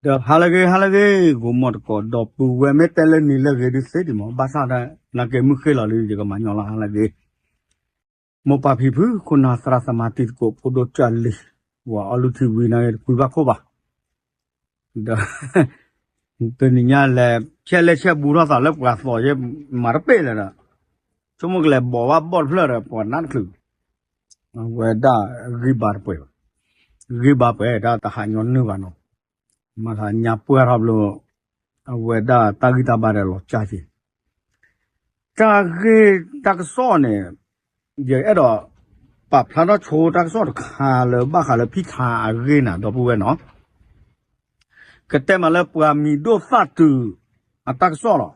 ဒီးဟါလၢအဂ့ၤ ဟါလၢအဂ့ၤ ဂီၤမီၢ်တကိး ဒီပုၢ်ဝဲၢ် မ့ၢ်တဲလၢနံၤလၢအဂ့ၤဒုးသ့ဒံးမး ဘၣ်ဆၣ်သနာ်က့မုၢ်ဃ့လီၤလံ ယကမၤညီလီၤဟါလၢအဂ့ၤ မိၢ်ပၢ်ဖံဖု ခိၣ်နၢ်သရၣ်သမါတံၤသကိး ဖိဒိၣ်ကၢ်လံၤ ဝၤအီလုၢ်ထံဝံၤနာ်က့ တကွံဘၣ်ခိၣ်ဘၣ် ဒီး တနံၤညါလဲၤ ဆဲးလဲဆဲးဘူးထီၣ်သးလၢပှၤသီးယဲ မၤတပ့ၢ်လၢၤဒီး ဆိကမိၣ်ကလဲၤဘီးဘၣ်ဘီၣ်တဖျၢၣ်ဒီး ပှၤနးတချုး အဝဲဒၣ်ဂံၢ်ဘါတပှဲၤဘၣ်, ဂံၢ်ဘါပှဲၤဒၣ်တဟးညီနုၢ်ဘၣ်နီၤ, မၤသးညါပှၢ်ထီၣ်ဘျီ, အဝဲဒၣ်တၢ်ဂံၢ်တၢ်ဘါဒီးလီၤကၢ်က့ၤ, တၢ်ဂ့ၢ်တၢ်ကစီၣ်န့ၣ်, ယအဲၣ်ဒိး ပာ်ဖျါထီၣ်ဆိတၢ်ကစီၣ်တခါလၢဘၣ်ဃးလၢဖံထါအဂ့ၢ်နၤ ဒီပုၢ်ဝဲၢ်နီၤ ကတဲမးလၢပှၤမံၤဒိၣ်သၣ်တုၤအတၢ်ကစီၣ်လီၤ.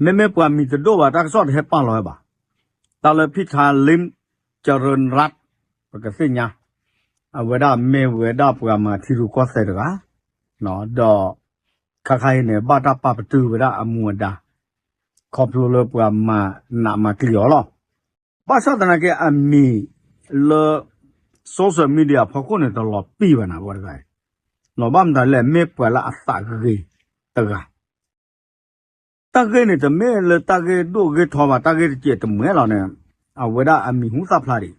မ့မ့ၢ်ပှၤမံၤတဒိၣ်ဘၣ်တၢ်ကစီၣ်တဟဲပာ်လီၤဝဲဘၣ်. တၢ်လၢဖံထါလ့ၣ်ကရၢၣ်ရၣ် ပကသ့ၣ်ညါ, အဝဲဒၣ်မ့ၢ်ဝဲဒၣ်ပှၤမၤထံရူၢ်ကီၢ်သဲးတဂၤ, ဒီး ခါခါအံၤန့ၣ် ဘၣ်တၢ်ပာ်ပတုာ်ဝဲဒၣ်အမူအဒါ, ခီဖျိလၢပှၤမၤနးမၤကျံၤအီၤလီၤ. ဘၣ်ဆၣ်သနာ်က့အမံၤလၢ social media ဖီခိၣ်န့ၣ် တလီၤပံာ်ဘၣ်နၤ ဝဲတဂၤအံၤ, ဘၣ်မတၤလဲၣ် မ့ၢ်ပှၤလၢအသးဂ့ၤတဂၤ, တၢ်ဂ့ၢ်န့ၣ်တမ့ၢ်လၢတၢ်ဂ့ၢ်ဒိၣ်ဂ့ၢ်ထီဘၣ် တၢ်ဂ့ၢ်တစဲးတမှဲလီၤန့ၣ်, အဝဲဒၣ်အမံၤဟူသၣ်ဖျါဒံး,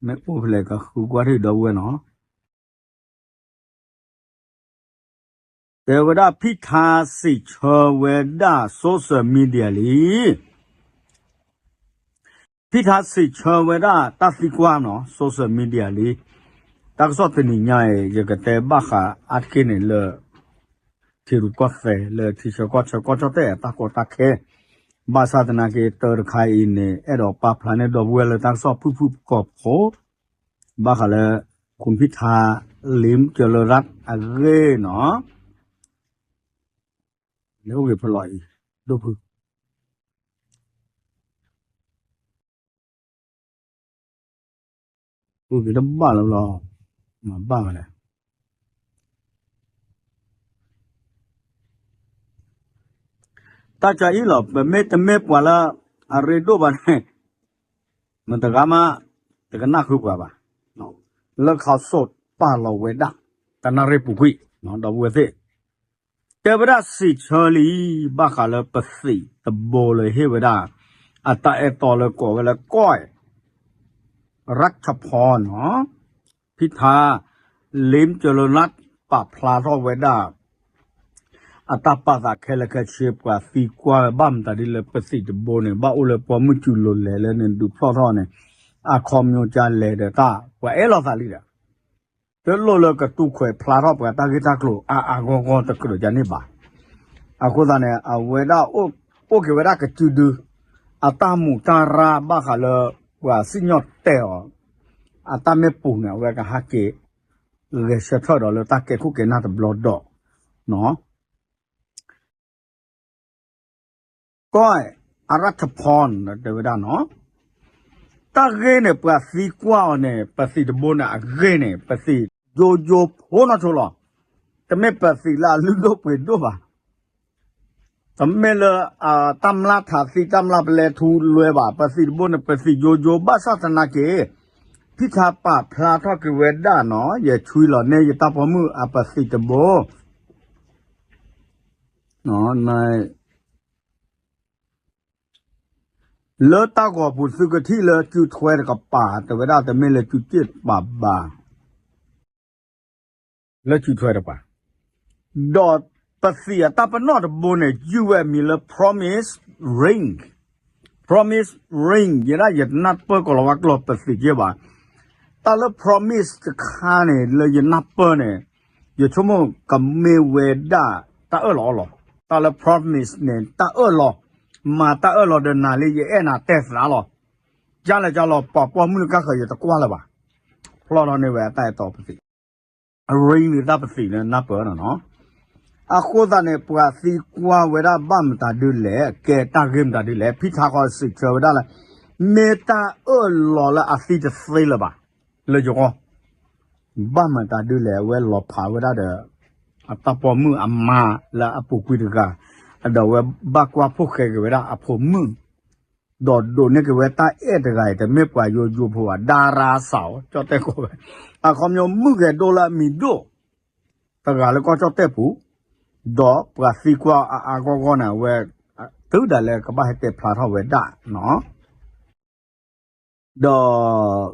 မ့ၢ်အိၣ်ဖဲလဲၣ်ကဃုကွၢ်ထံၣ်ဒီပုၢ်ဝဲၢ်နီၤ တဲဝဲဒၣ်ဖံထါစံးဆၢဝဲဒၣ် social media လံ. ဖံထါစံးဆၢဝဲဒၣ်တၢ်သံကွၢ်နီၤ social media လံ. တၢ်ကစီၣ်တနံၤညါအံၤ ယကတဲဘၣ်ဃးအါတက့ၢ်န့ၣ်လၢ ထံရူၢ်ကီၢ်သဲးလၢထံဆၢကီၢ်ဆၢကီၢ်ကၠီၣ်တဲၣ်အတၢ်ကီတၢ်ခဲ, ဘၣ်ဆၣ်သနာ်က့တၢ်တခါအံၤန့ၣ် အဲၣ်ဒိးပာ်ဖျါန့ၢ်ဒီပုၢ်ဝဲၢ်လၢတၢ်ကစီၣ်ဖုၣ်ဖုၣ်ကိာ်ဖိ ဘၣ်ဃးလၢ ခူၣ်ဖံထါလ့ၣ်ကၠီၤလၢရၢ်အဂ့ၢ်နီၤ, လၢအိၣ်ဂ့ၤဖဲလီၤအံၤ ဒိၣ်ဖု အိၣ်ဂ့ၤတဘၣ်လၢၤဘၣ်, မၤဘၣ်ဝဲလဲၣ် တၢ်ကၢအံၤလီၤ ပမ့ၢ်တမ့ၢ်ပှၤလၢအရ့ဒိၣ်ဘၣ်န့ၣ်, မတဂၤမး တကနၣ်ဃုပှၤဘၣ်, လၢခီစိးပာ်လီၤဝဲဒၣ် တနၣ်ရံၣ်ပူၤကွံာ် ဒီပုၢ်ဝဲၢ်သ့ၣ်, တဲဝဲဒၣ်စံးဆၢလံ ဘၣ်ဃးလၢပသံးတဘိလၢဟ့ၣ်ဝဲဒၣ် အတၢ်အဲၣ်တီလၢကိးဝဲလၢ ကီၢ် ရၢ်ခၠဖီနီၤ, ဖံထါ လ့ၣ်ကၠီၤလၢလၢ် ပာ်ဖျါထီၣ်ဝဲဒၣ် အတၢ်ပာ်သးခဲလၢာ်ခဲဆ့ ပှၤသံကွၢ်ဘၣ်မတၤဒ်လၢပသံးတဘိန့ၣ် ဘၣ်အိၣ်လၢပိာ်မုၣ်စူၤလိာ်လဲၤလၢန့ၣ် ဒုးဖျီၣ်ထီၣ်န့ၣ် အခီပညီကလဲၤဒီးတၢ် ပှၤအဲၣ်လိာ်သးလံဒီး တလိၣ်လၢကတူၢ်ခွဲးဖျါထီၣ်ပှၤတၢ်ဂ့ၢ်တၢ်ကျိၤအါအါဂီၢ်ဂီၢ်တကြၢးဒ်န့ၣ်ဘၣ်. အဃိသတးန့ၣ် အဝဲဒၣ်အိၣ်က့ၤဝဲဒၣ်ကစုဒု အတၢ်မူးတၢ်ရၢ်ဘၣ်ဃးလၢ ပှၤစံၣ်ညီၣ်တဲာ်အီၤ အတၢ်မ့ၢ်ပူၤန့ၣ် အဝဲကဟးက့ၤ ဂဲၤဆၢထၢၣ်ဒီးလၢတၢ်ကဲခိၣ်ကဲနၢ်တဘျီဒီး ကီၢ်အရၣ်ခၠဖီ တဲဝဲဒၣ်နီၤ, တၢ်ဂ့ၢ်န့ၣ် ပှၤသံကွၢ်အီၤန့ၣ် ပသံးတဘိန့ၣ်အဂ့ၢ်န့ၣ် ပသံးယိယိဖိနီၢ်ဆိလီၤ. တမ့ၢ်ပသံးလၢအလုၢ်ဒိၣ်ပှ့ၤဒိၣ်ဘၣ်. တမ့ၢ်လၢ တၢ်မျၢ်ထးသံ တၢ်မျၢ်ပလဲထူလွဲဘၣ်. ပသံးတဘိန့ၣ် ပသံးယိယိ ဘၣ်ဆၣ်သနာ်က့ ဖံထါပာ်ဖျါထီၣ်က့ၤဝဲဒၣ်နီၤ, ယဆွံလီၤန့ၢ်ယတၢ်ပိာ်မုၣ်အပသံးတဘိ လၢတၢ်ဂီၤပူၤသုကထံၣ်လၢစုထွဲတကပၤ တဲဝဲဒၣ်တမ့ၢ်လၢစုစ့ၣ်တကပၤဘၣ်. လၢစုထွဲတကပၤ, ဒီးပသံးအတၢ်ပနီၣ်တဘိန့ၣ် ယုၢ်ဝဲအမံၤလၢ Promise Ring, Promise Ring ယဲဒၣ်ယတနၢ်ပၢၢ်ကိးလီၤဝါကျိာ် ပသံးက့ဘၣ်. တၢ်လၢ promise တခါန့ၣ် လၢယနၢ်ပၢၢ်န့ၣ် ယဆိကမိၣ်ကမ့ၢ်ဝဲဒၣ်တၢ်အၢၣ်လီၤအီလီၤ. တၢ်လၢ promise န့ၣ် တၢ်အၢၣ်လီၤ, မၤတၢ်အၢၣ်လီၤဒီးနၤလံ ယအဲၣ်နၤတဲသးလီၤ. ကၢ်လဲၣ်ကၢ်လီၤ ပှၤပိာ်မုၣ်လၢကၢ်ဃၢၤယတကွၢ်လၢၤဘၣ်. ဖျီၣ်ထီၣ်န့ၢ်ဝဲအတၢ်အဲၣ်တီပသံး ring န့ၣ်တၢ်ပသံးလၢနၢ်ပၢၢ်နီၤနီၤ. အဃိသတးန့ၣ် ပှၤသံကွၢ်ဝဲဒၣ်ဘၣ်မတၤဒုလဲၣ်, ကဲတၢ်ဂ့ၢ်မတၤဒုလဲၣ်, ဖံထါဃီစံးဆၢဝဲဒၣ်လၢ မ့ၢ်တၢ်အၢၣ်လီၤလၢအသံတသ့လၢၤဘၣ်, လၢယဂီၢ် ဘၣ်မတၤဒုလဲၣ်, အဝဲလီၤဖးဝဲဒၣ်ဒီး အတၢ်ပိာ်မုၣ်အမါလၢအပူၤကွံာ်တဂၤ, ဒီးအဝဲဘၣ်ကွၢ်ဖိၣ်ဃဲက့ၤဝဲဒၣ်အဖိမုၣ်, ဒီးဒိးန့ၢ်က့ၤဝဲတၢ်အဲၣ်တဂၤအံၤ တမ့ၢ်ပှၤယိယိဖိဘၣ်, ဒါရါစး ကၠီၣ်တဲၣ်ကိးဝဲ, အခီပညီမုၣ်ဂဲၤဒိၣ်လၢအမံၤဒိၣ် တဂၤလၢကီၢ်ကၠီၣ်တဲၣ်ပူၤ, ဒီးပှၤသံကွၢ်အါအါဂီၢ်ဂီၢ်န့ၣ် အဝဲ တုၤဒၣ်လဲာ်ကဘၣ်ဟဲတဲဖျါထီၣ်ဝဲဒၣ်နီၤ. ဒီး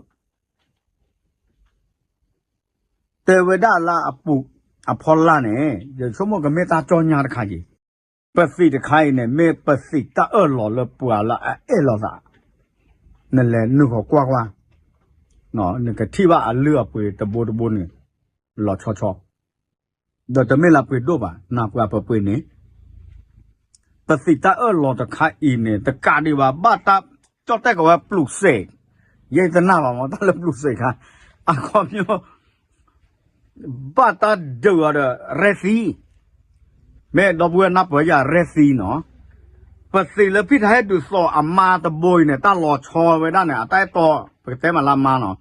တဲဝဲဒၣ်လၢအပူၤအဖီလာ်န့ၣ် ယဆိကမိၣ်ကမ့ၢ်တၢ်ကၠီညါတခါက့ၤ, ပသံးတခါအံၤန့ၣ် မ့ၢ်ပသံးတၢ်အၢၣ်လီၤလၢပှၤလၢအအဲၣ်လိာ်သး, နလဲၤနုာ်ဃီၤကွၢ်ကွၢ်, နကထံၣ်ဘၣ်အလုၢ်အပှ့ၤတဘိတဘိန့ၣ် လီၤဆီဆီ ဒီးတမ့ၢ်လၢပှ့ၤဒိၣ်ဘၣ် နၢ်ပှၤပပှ့ၤန့ၣ် ပသံးတၢ်အၢၣ်လီၤတခါအံၤန့ၣ် တကးဒံးဘၣ် ဘၣ်တၢ်ကၠီၣ်တဲၣ်ကဝဲပျူးစ့း, ယဲတနၢ်ဘၣ်မ့ၢ်တၢ်လၢပျူးစ့းခါ, အခီပညီ ဘၣ်တၢ်ဒုးအီၤဒီးရဲသံ, မ့ၢ်ဒီပုၢ်ဝဲၢ်နၢ်ပၢၢ်ယၤရဲသံနီၤ, ပသံးလၢဖံထါဟဲဒုးသီၣ်အမါတဘိအံၤန့ၣ် တၢ်လီၤဆီဝဲဒၣ်န့ၣ် အတၢ်အဲၣ်တီ ပကတဲမးလၢအမါနီၤ,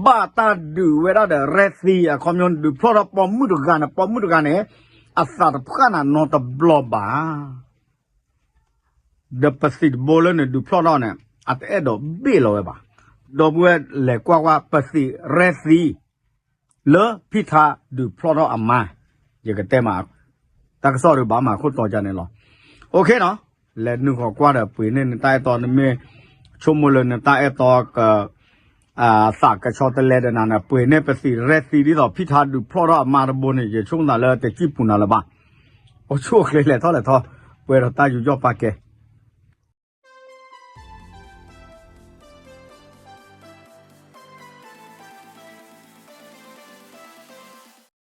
ဘၣ်တၢ်ဒုးဝဲဒၣ်ဒီးရဲသံ အခီပညီဒုးဖျီၣ်ထီၣ်ပိာ်မုၣ်တဂၤန့ၣ် ပိာ်မုၣ်တဂၤန့ၣ် အသးတဖှၣ်နၤနီတဘျီဘၣ် ဒီးပသံးတဘိလၢနဒုးဖျီၣ်ထီၣ်န့ၣ် အတအဲၣ်ဒိးဘ့ၣ်လီၤဝဲဘၣ်. ဒီပုၢ်ဝဲၢ်လဲၤကွၢ်ကွၢ် ပသံးရဲသံ လၢဖံထါဒုးဖျီၣ်ထီၣ်အမါ, ယကတဲမး တၢ်ကစီၣ်ဒုးဘၣ်မၤခိၣ်တီကန့ၣ်လီၤ. အိၣ်ခ့နီၤ, လဲၤနုာ်ဃီၤကွၢ်ဒီးပှ့ၤန့ၢ်နတၢ်အဲၣ်တီ နမ့ၢ်ဆိကမိၣ်လၢနတၢ်အဲၣ်တီက သးကဆီတလဲဒီးနၤန့ၣ် ပှ့ၤန့ၢ်ပသံးရဲသံ ဒ်သိးဖံထါဒုးဖျီၣ်ထီၣ်အမါတဘိန့ၣ် ယဆိကမိၣ်သးလၢတစံၣ်ပူၤနၤလၢၤဘၣ်. အိၣ်ဆူၣ်အိၣ်ချ့လဲၤထီၣ်လဲၤထီၣ် ပှဲၤဒီးတၢ်ယူးယီၣ်ပာ်ကဲ